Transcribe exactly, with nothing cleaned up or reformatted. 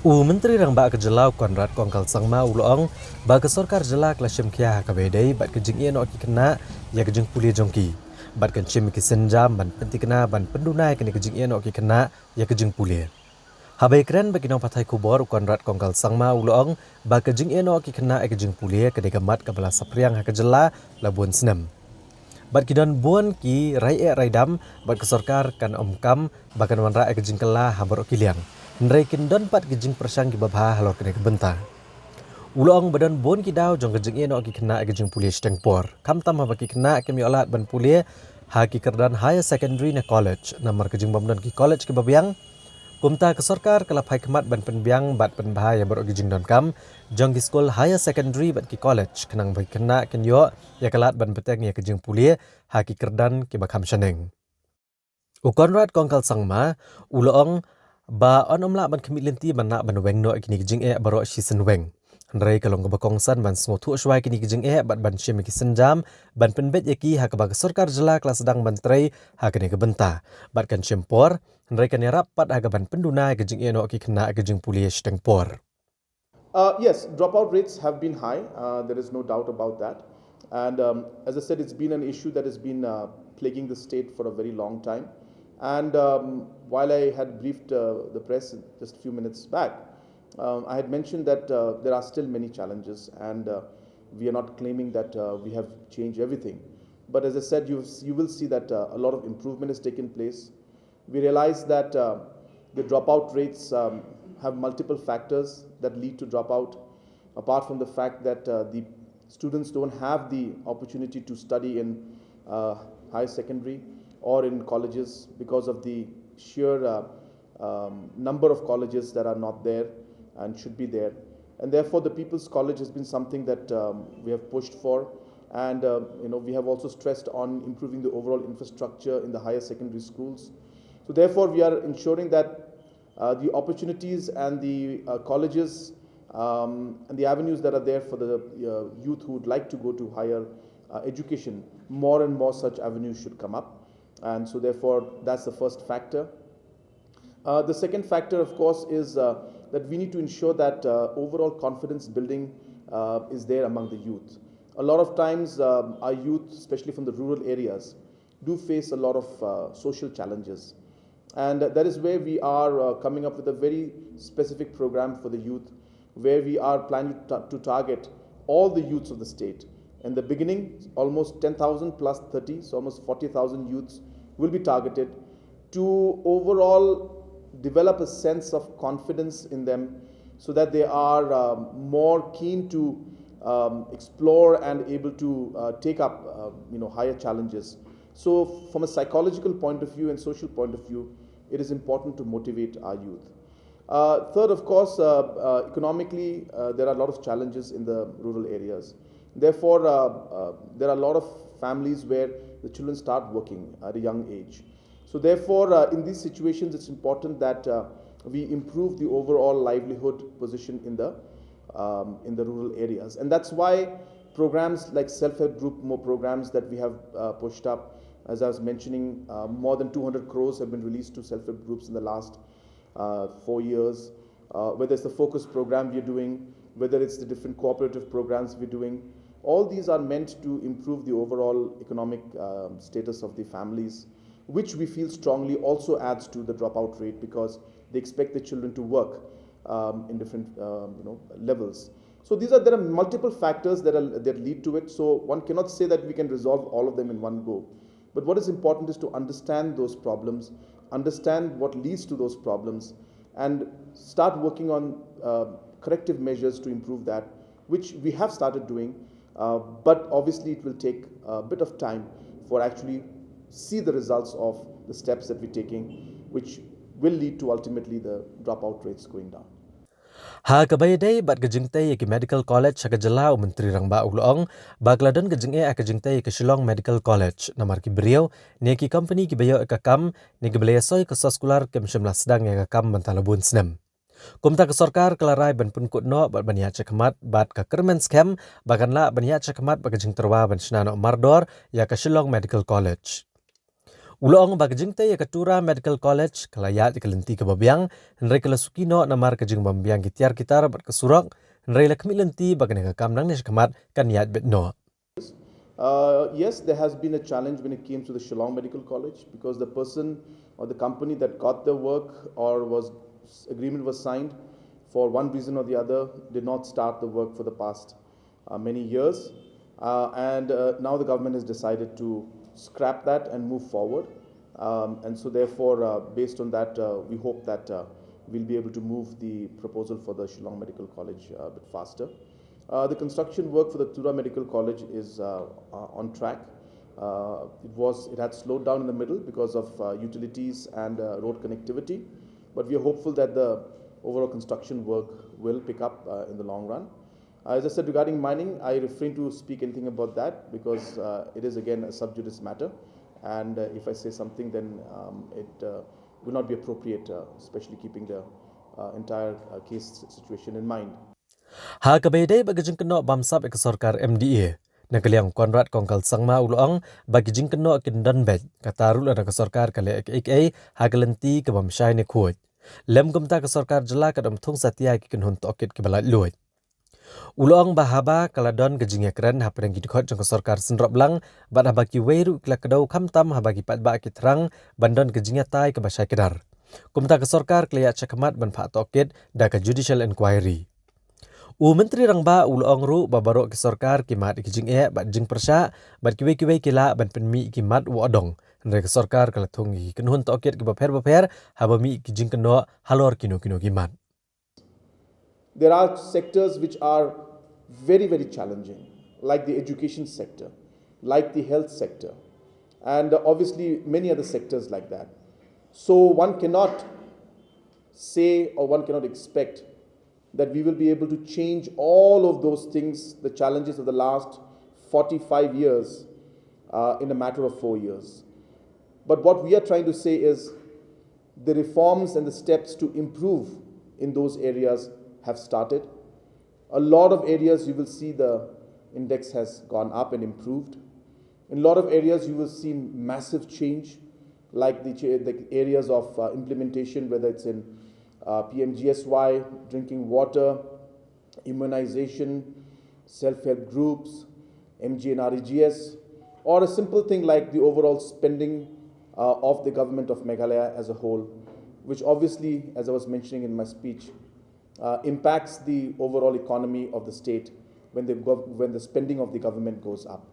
U Myntri Rangbah ka jylla u Conrad Kongkal Sangma u la ong ba ka sorkar jylla ka la shim khia ha kaba ïadei bad ka jingïehnoh ki khynnah ïa ka jingpule jong ki, bad kan shim ïa ki sienjam ban pynthikna ban pynduna ïa kane ka jingïehnoh ki khynnah ïa ka jingpule. Haba ïakren bad ki nongpathai khubor, u Conrad Kongkal Sangma u la ong ba ka jingïehnoh ki khynnah ïa ka jingpule ka dei ka mat kaba la saphriang ha ka jylla la bun snem, bad ki don bun ki rai eh rai dam, bad ka sorkar kan ym kam ba kan wanrah ïa ka jingkylla ha baroh ki liang. Hynrei kin don pat ki jingpyrshang kiba bha halor kane ka bynta. U la ong ba don bun ki daw jong ka jingïehnoh ki khynnah ïa ka jingpule shiteng por, khamtam haba ki khynnah kim ïoh lad ban pule ha ki kyrdan higher secondary ne college namar ka jingbym don ki college kiba biang. Kumta ka sorkar ka la phai khmat ban pynbiang bad pynbha ïa baroh ki jingdonkam jong ki skul higher secondary bad ki college, khnang ba ki khynnah kin ïoh ïa ka lad ban bteng ïa ka jingpule ha ki kyrdan kiba kham shaneng. U Conrad Kongkal Sangma u la ong ba yn ym lah ban khmih lynti ban lah ban weng noh ïa kine ki jingeh baroh shisien weng. Hynrei ka long kaba kongsan ban sngewthuh shuwa ïa kine ki jingeh bad ban shim ïa ki sienjam ban pynbeit ïa ki, ha kaba ka sorkar jylla ka la sdang ban trei ha kane ka bynta, bad kan shim por, hynrei kan ïarap pat ha kaban pynduna ïa ka jingïehnoh ki khynnah ïa ka jingpule shiteng por. Uh, yes, dropout rates have been high. Uh, there is no doubt about that. And um, as I said, it's been an issue that has been uh, plaguing the state for a very long time. And um, while I had briefed uh, the press just a few minutes back, um, I had mentioned that uh, there are still many challenges, and uh, we are not claiming that uh, we have changed everything. But as I said, you you will see that uh, a lot of improvement has taken place. We realize that uh, the dropout rates um, have multiple factors that lead to dropout, apart from the fact that uh, the students don't have the opportunity to study in uh, higher secondary or in colleges because of the sheer uh, um, number of colleges that are not there and should be there. And therefore, the People's College has been something that um, we have pushed for. And uh, you know, we have also stressed on improving the overall infrastructure in the higher secondary schools. So therefore, we are ensuring that uh, the opportunities and the uh, colleges um, and the avenues that are there for the uh, youth who would like to go to higher uh, education, more and more such avenues should come up. And so therefore, that's the first factor. Uh, the second factor, of course, is uh, that we need to ensure that uh, overall confidence building uh, is there among the youth. A lot of times, um, our youth, especially from the rural areas, do face a lot of uh, social challenges. And that is where we are uh, coming up with a very specific program for the youth, where we are planning to, to target all the youths of the state. In the beginning, almost ten thousand plus thirty, so almost forty thousand youths will be targeted to overall develop a sense of confidence in them so that they are um, more keen to um, explore and able to uh, take up uh, you know, higher challenges. So from a psychological point of view and social point of view, it is important to motivate our youth. Uh, third, of course, uh, uh, economically, uh, there are a lot of challenges in the rural areas. Therefore, uh, uh, there are a lot of families where the children start working at a young age. So therefore, uh, in these situations, it's important that uh, we improve the overall livelihood position in the um, in the rural areas. And that's why programs like self-help group, more programs that we have uh, pushed up. As I was mentioning, uh, more than two hundred crores have been released to self-help groups in the last uh, four years. Uh, whether it's the focus program we're doing, whether it's the different cooperative programs we're doing, all these are meant to improve the overall economic um, status of the families, which we feel strongly also adds to the dropout rate because they expect the children to work um, in different um, you know, levels. So these are, there are multiple factors that, are, that lead to it. So one cannot say that we can resolve all of them in one go. But what is important is to understand those problems, understand what leads to those problems, and start working on uh, corrective measures to improve that, which we have started doing. Uh, but obviously, it will take a bit of time for actually see the results of the steps that we're taking, which will lead to ultimately the dropout rates going down. Ha kaba ïadei bad ka jingtei ïa ki medical college ha ka jylla, u Myntri Rangbah u la ong ba ka la don ka jingeh ha ka jingtei ïa ka Shillong Medical College namar ki briew ne ki company kiba ïoh ïa ka kam ne kiba la ïasoi ka soskular kim shym la sdang ïa ka kam mynta la bun snem. Kumta ka sorkar ka la rai ban pynkut noh bad ban ïaid shakhmat bad ka kyrmen skhem ba kan lah ban ïaid shakhmat bad ka jingtyrwa ban shna noh mardor ïa ka Shillong Medical College. U la ong ba ka jingtei ïa ka Tura Medical College ka la ïaid ïa ka lynti kaba biang, hynrei ka la suki noh namar ka jingbym biang ki tiar ki tar bad ka surok, hynrei la khmih lynti ba kane ka kam nangne shakhmat kan ïaid beit noh. Uh, yes, there has been a challenge when it came to the Shillong Medical College because the person or the company that got the work or was agreement was signed for one reason or the other did not start the work for the past uh, many years. Uh, and uh, now the government has decided to scrap that and move forward. Um, and so, therefore, uh, based on that, uh, we hope that uh, we'll be able to move the proposal for the Shillong Medical College uh, a bit faster. Uh, the construction work for the Tura Medical College is uh, uh, on track. Uh, it was it had slowed down in the middle because of uh, utilities and uh, road connectivity, but we are hopeful that the overall construction work will pick up uh, in the long run. Uh, as I said regarding mining, I refrain to speak anything about that because uh, it is again a sub judice matter, and uh, if I say something, then um, it uh, will not be appropriate, uh, especially keeping the uh, entire uh, case situation in mind. Ha kaba ïadei bad ka jingkynnoh bamsap ïa ka sorkar M D A, na ka liang u Conrad Kongkal Sangma u la ong ba ki jingkynnoh kin don beit, kata ruh lada ka sorkar ka leh kiei kiei ha ka lynti ka bym shai ne khuid. Lem kumta ka sorkar jylla ka dang thung satia ïa ki kynhun tohkit kiba laitluid. U la ong ba haba ka la don ka jingïakren hapdeng ki dkhot jong ka sorkar synrop lang bad haba kiwei ruh ki la kdew khamtam haba ki paidbah ki thrang ban don ka jingïatai kaba shai kdar, kumta ka sorkar ka la ïaid shakhmat ban phah tohkit da ka judicial inquiry. U Myntri Rangbah u la ong ruh ba baroh ki sorkar ki mad ïa ki jingeh bad jingpyrshah bad kiwei kiwei ki lah ban pynmih ïa ki mat wa u dong, hynrei ka sorkar ka la thung ïa ki kynhun tohkit kiba pher bapher haba mih ïa ki jingkynnoh halor kino kino ki mat. There are sectors which are very, very challenging, like the education sector, like the health sector, and uh, obviously many other sectors like that. So one cannot say or one cannot expect that we will be able to change all of those things, the challenges of the last forty-five years, uh, in a matter of four years. But what we are trying to say is the reforms and the steps to improve in those areas have started. A lot of areas you will see the index has gone up and improved. In a lot of areas you will see massive change, like the, the areas of uh, implementation, whether it's in uh, P M G S Y, drinking water, immunization, self-help groups, M G N R E G S, or a simple thing like the overall spending uh, of the government of Meghalaya as a whole, which obviously, as I was mentioning in my speech, uh, impacts the overall economy of the state when the, gov- when the spending of the government goes up.